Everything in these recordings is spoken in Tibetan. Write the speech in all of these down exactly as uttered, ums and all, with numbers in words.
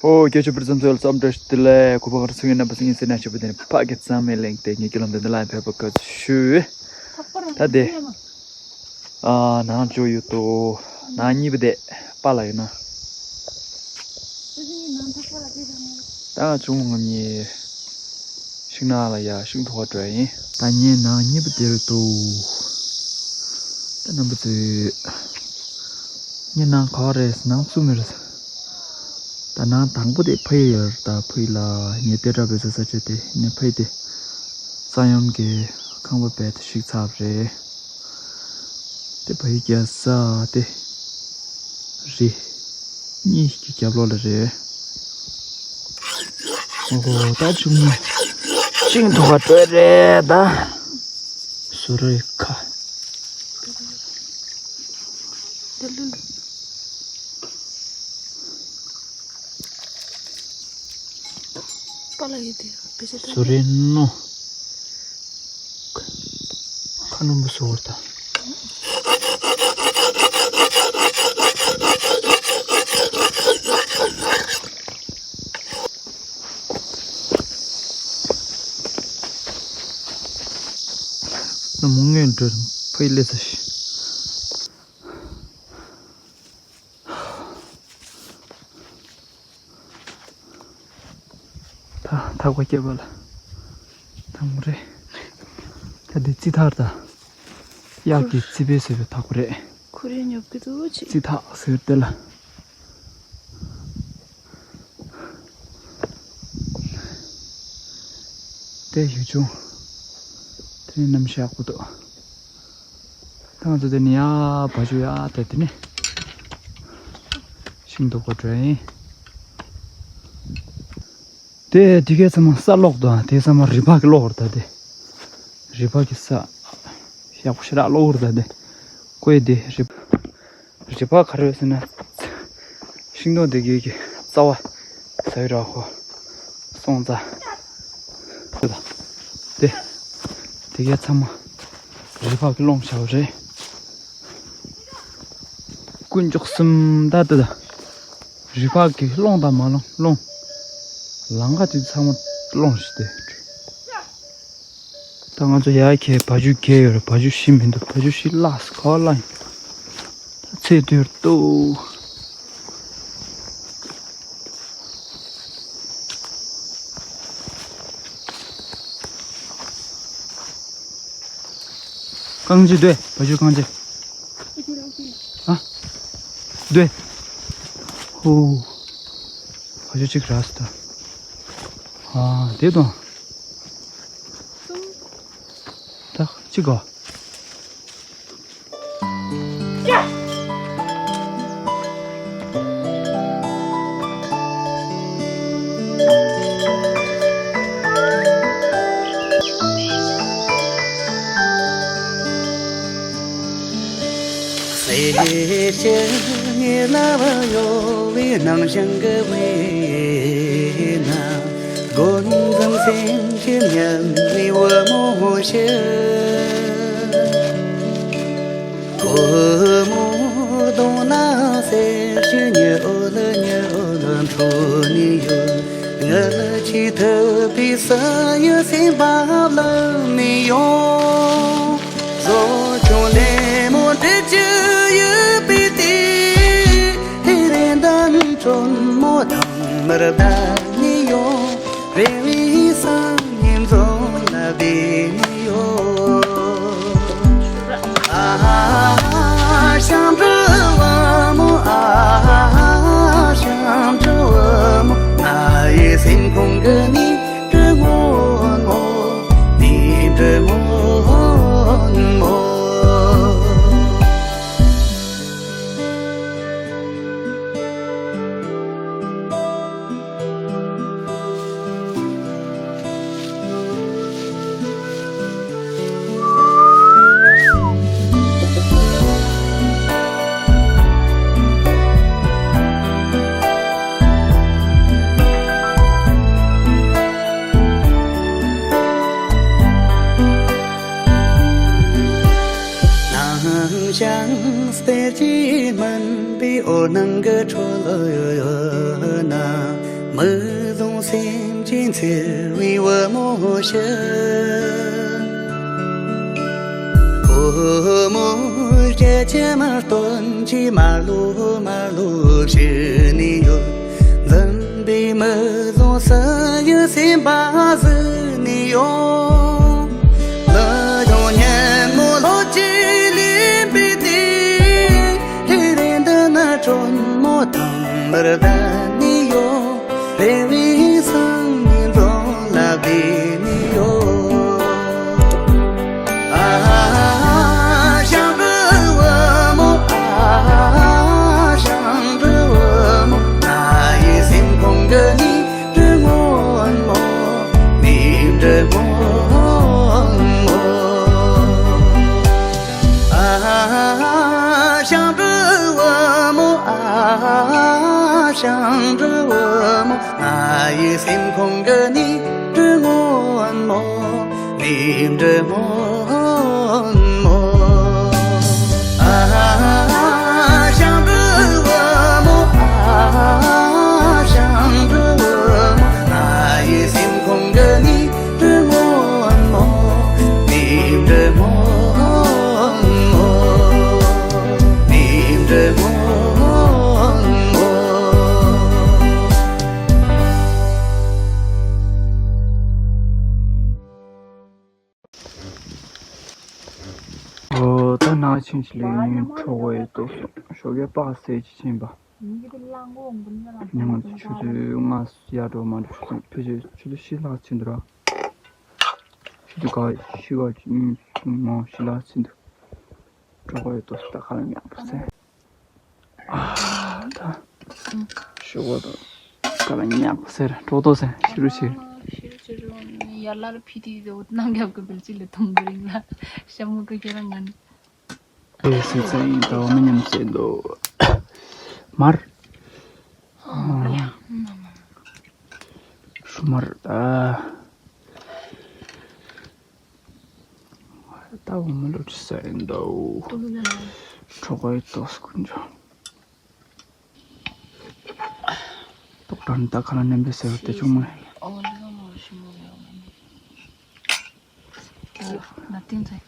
ཨོ། སྐྱབས་མཆོད་འབུལ་མཚམས་ཚོ་ལ་འཚམས་འདྲི་ཞུ། དེ་ལས་གུས་པ་ག་རེ་ཚང་གི་རྣམ་པ་སེམས་ཉིད་སེར་སྣ་ཆེན་པོ་དེ་ནི་ཕ་གི་གཙང་མའི་གླིང་དེ་ངེད་ཀྱི་ལམ་དེ་འདི་ལ་ཕེབས་པ་དགའ་བསུ་ཞུ། ད་དེ། ཨ་ནང་ཅོ་ཡོད་དོ། ནང་གཉིས་པ་དེ་པཱ་ལགས་ཡིན་ན། ད་ང་ཆུང་མ་ངམ་གཉིས་ཤིང་ནགས་ལ་ཡ་ཤིང་ཐུག་ག་འགྲོ་ཡ་ཡིན། ད་ངས་ནང་གཉིས་པ་དེ་རུ་འདུག་ད་རྣམ་པ་ཚོས། ངས་ནང་ག་བ་རེད་ནང་བཙུགས་མེད་རེད། ད་ནང་དང་པོ་དེ་ཕ་ཡུལ་ཡོད་རེད། ད་ཕ་ཡུལ་ལ་ངས་སྟོད་གྲྭ་བོད་ས་ས་ཆ་དེ་ནས་ཕ་ཡུལ་དེ་ས་ཡོམ་གྱི་ཁང་པ་རྦད་དེ་བཤིག་ཚར་བ་རེད། དེ་ཕ་ཡུལ་རྒྱལ་ས་དེ་རི་གཉིས་ཀྱི་རྒྱབ་ལོགས་ལ་རེད། ཨོ་ཧོ། ད་ཆུང་མ་ཤིང་ཐུག་ག་འགྲོ་རེད་ད། སུ་རེད་ཁ། པཱ་ལགས་ཡིན་དེ་བེ་ཤ་ད། སུ་རེད་ནོ། ཁ་ནུ་མོ་སུ་བར་ད། ན་མོ་ངན་འགྲོ་ཕ་ཡི་ལས་ཚ་ཤི། ད་ཐག་པ་སྐྱེས་པ་ལ་ཐང་མོ་རེད། ད་འདི་རྩི་ཐག་ད། གཡག་གི་རྩི་བས་ཟེར་བའི་ཐག་པ་རེད། ཁོ་རེ་ཉོབ་ཀྱི་འདུག་ཅི། རྩི་ཐག་ཟེར་དེ་ལ། དེ་ཡུལ་ལྗོངས། དེ་ནི་གནམ་གཤིས་ཡག་པོ་འདུག་ད་ང་ཚོ་དེ་ནི་ཡ་བ་ཇུ་ཡ་དེ་དེ་ནི་ཤིང་སྡུག་པ་འགྲོ་ཡིན། དེ་དེ་གའི་ཚང་མ་ས་སློག་དང་དེ་ཚང་མ་རི་ཕག་གི་སློག་རེད་ད་དེ། རི་ཕག་གི་ས་ཡག་པོ་ཞེ་དྲག་སློག་རེད་ད་དེ། ཀོས་དེ་རི་རི་ཕག་ག་རེ་ཟེར་ན། ཤིང་སྡོང་དེ་གའི་གི་རྩ་བ་ཟ་ཡི་ར་ཧོ། སོང་ཙ། དེ། དེ་གའི་ཚང་མ་རི་ཕག་གི་སློང་བྱ་བ་རེད། དཀོན་མཆོག་གསུམ་ད་ལྟ་ད། རི་ཕག་གི་སློང་དང་མ་སློང་སློང་། ལང་ཀ་དེ་ཚང་མ་སློང་ཞིག་སྟེ། ད་ང་ཚོ་ཡར་ཁྱེད་བ་ཇུ་གས་ཡོད་རེད། བ་ཇུ་ཤི་མི་འདུག་བ་ཇུ་ཤི་བརླགས་སོང་། ག་བ་བརླགས་ཡིན། ད་ཚེས་དུས་ཏོ། རྐང་རྗེས་སྡོད། བ་ཇུ་རྐང་རྗེས། ཨ། སྡོད། ཧོ། བ་ཇུ་གཅིག་རག་སོང་ད། ཨ། དེ་དང་། ད་གཅིག་གོ། སེར་ཆེན་ངའི་ལ་བ་ཡོད་པའི་ནང་བཞིན་གི་བས་ན། སྒོ་འཛིན་སེམས་ཀྱི་ཉམས་ནི་བུ་མོ་ཞིག་བུ་མོ་གདོང་ན་གསེར་གྱི་ཉི་འོད་ཉི་འོད་འཕྲོ་ནས་ཡོད། ངལ་གྱིས་ཐུབ་པའི་ས་ཡི་སེམས་པ་བླངས་ནས་ཡོང་། བཟོ་ཆུང་ལེ་མོ་འབྲི་རྒྱུ་ཡོད་པའི་དུས། དེ་རིང་འདམ་དྲོན་མོ་དང་མར་བབས་ནས་ཡོང་། རེ་བའི་སང་ཉིན་རྫོང་ལ་བསྡད་ནས་ཡོད། ཨ་ཧ་ཤམ་བུ་བུ་མོ། ཨ་ཧ་ཤམ་བུ་བུ་མོ། ང་ཡི་སེམས་ཁོང་གི་ནི་དྲི་སྔོན་མོ། ནི་དྲི་སྔོན་མོ། ནང་བྱང་གསེར་གྱི་མུན་པའི་འོད་སྣང་གི་ཁྲོད་ན། མི་བཟང་སེམས་ཅན་འཚེ་བའི་བུ་མོ་ཞིག་བུ་མོ་སྐྱེ་ཅི་མ་སྟོན་ཅི་མ་ལོ་མ་ལོ་བྱས་ནས་ཡོད། འཛིན་པའི་མི་བཟང་སུ་ཡི་སེམས་པ་གཟིགས་ནས་ཡོད། ལུས་ཡང་ཉིན་མོ་ལོ་གཅིག་ལས་འཕེལ་ཏེ། དེ་རིང་འདི་ན་དྲོན་མོ་དྭངས་མར་བསྡད་ནས་ཡོད། རེ་བའི་སང་ཉིན་རྫོང་ལ་བསྡད་ནས་ཡོད། ཨ་ཞང་བུ་བུ་མོ། ཨ་ཞང་བུ་བུ་མོ། ང་ཡི་སེམས་ཁོང་གི་ནི་འབྲི་སྔོན་མོ། མི་འབྲི་སྔོན་མོ། ཨ་ཞང་བུ་བུ་མོ། ཨ་ཞང་བུ་བུ་མོ། ང་ཡི་སེམས་ཁོང་གི་ནི་འབྲི་སྔོན་མོ། མི་འབྲི་སྔོན་མོ། ཨ་ཞང་བུ་བུ་མོ། ཨ་ཞང་བུ་བུ་མོ། ང་ཡི་སེམས་ཁོང་གི་ནི་འབྲི་སྔོན་མོ། མི་འབྲི་སྔོན་མོ། མི་འབྲི་སྔོན་མོ། ཨོ། ད་ནང་ཆེན་གྱི་ལས་ཡིན། གྲོགས་པོ་ཡོད་དོ་སོང་། ཞོགས་ཀས་པགས་བཟས་ཀྱི་ཕྱིན་པ། ཉི་མ་ཆུ་ཚོད་ལྔ་ཡར་འགྲོ་མ་འགྲོ་ཆུ་ཚོད་ཕལ་ཆེར་ཆུ་ཚོད་བཞི་ལྷག་ཕྱིན་འདུག་ར། ཆུ་ཚོད་ག་བཞི་བ་གཉིས་གསུམ་བཞི་ལྷག་ཕྱིན་འདུག་གྲོགས་པོ་ཡོད་དོ་སོང་། ད་ཁ་ལག་མྱགས་པོ་བཟས། ཨ། ད་ཞོགས་པ་དང་ཁ་ལག་མྱགས་པོ་བཟས། གྲོགས་པོ་བཟས། ཤི་རུ་ཆེ། ཤི་རུ་ཆེ་རུ་ཡར་ལ་རུ་ཕི་ཏི་དེ་འོ་ནང་རྒྱབ་ཀྱི་བེལ་ཅི་ལས་ཐོང་གི་རིང་ལ་ཤ་མོ་ཀི་ཁྱེད་རང་ང་ནི། ཨེ་སི་ཚ་ཡིན་ད་འོ་མི་ཉམས་སེ་འདུག་མར། ཨ། ཤུ་མར་ད། ད་འོ་མ་ལོ་ཅི་ས་ཡིན་ད་འོ། གྲོགས་པོ་ཡོད་དོ་སོང་། ཀུན་ཅོ། ཏོག་ཏོག་ནི་ད་ཁ་ལ་ནེམ་པེ་ཟེར་བ་དེ་ཆུང་མ་ཡིན། ཨོ་ལི་ཀ་མོ་ཤི་མོ་ཡོ་མ་ནི། ཨོ་ན་ཏིང་ཚེ།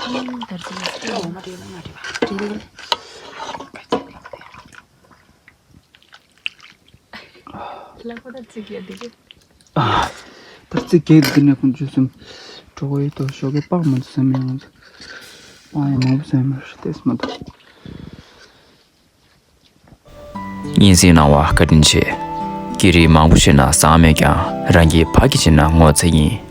ཨིན་དར་ཚེ་ཡ་ཏེ་འོ་མ་དེ་ན་ང་དེ་བ། ལག་པ་ད་ཚིག་ཡ་དེ་གི། ཨ། ད་རྩི་གེ་འདི་ནས་ཁོང་ཆུ་སུམ། གྲོགས་ཡོད་དོ་ཞོགས་ཀས་པགས་མ་འདུག་ཟེར་མི་ཡང་། པགས་ཡང་མང་པོ་ཟེར་མི་རེད་ཏེས་མ་ད། སྙན་སེང་གནང་བ་བཀའ་དྲིན་ཆེ། སྐད་རིགས་མང་པོ་ཤེས་ན་བཟང་མེད་ཀྱང་རང་གི་ཕ་གི་བྱས་ན་ངོ་ཚ་ཡིན།